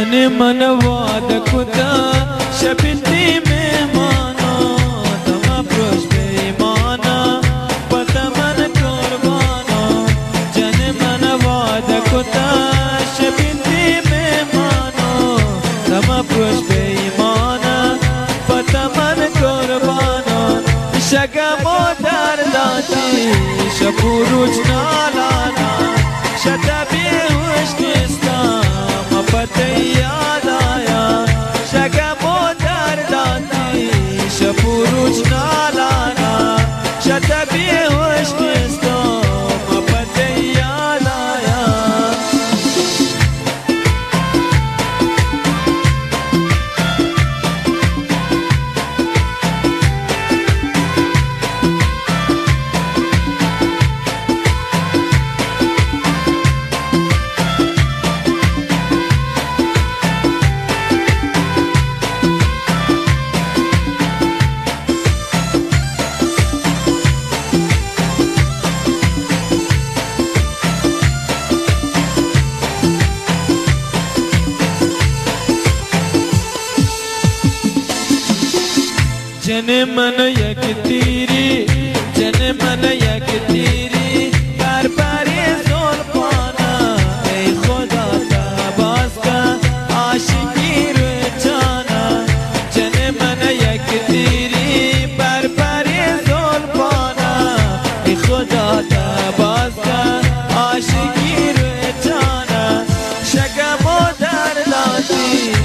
جنین من وعدہ کتا شپینتی مہمانا، تما پروش بے ایمانا، پتا من قربانا۔ جنین من وعدہ کتا شپینتی مہمانا، تما پروش بے ایمانا، پتا من قربانا۔ شگم و درداتی شپ و روچ نالانا، شتہ بے ہوش نیستاں، ما پہ تئی یاد آیاں۔ شگم و درداتی شپ و روچ نالانا، شتہ بے ہوش نیستاں، ما پہ تئی یاد آیاں۔ جنین من یک تیری، جنین من یک تیری، بر بری زلفانا، ای خدا تہ باز کن عاشقی روچانا۔ جنین من یک تیری، بر بری زلفانا، ای خدا تہ باز کن عاشقی روچانا۔ شگم و درداتی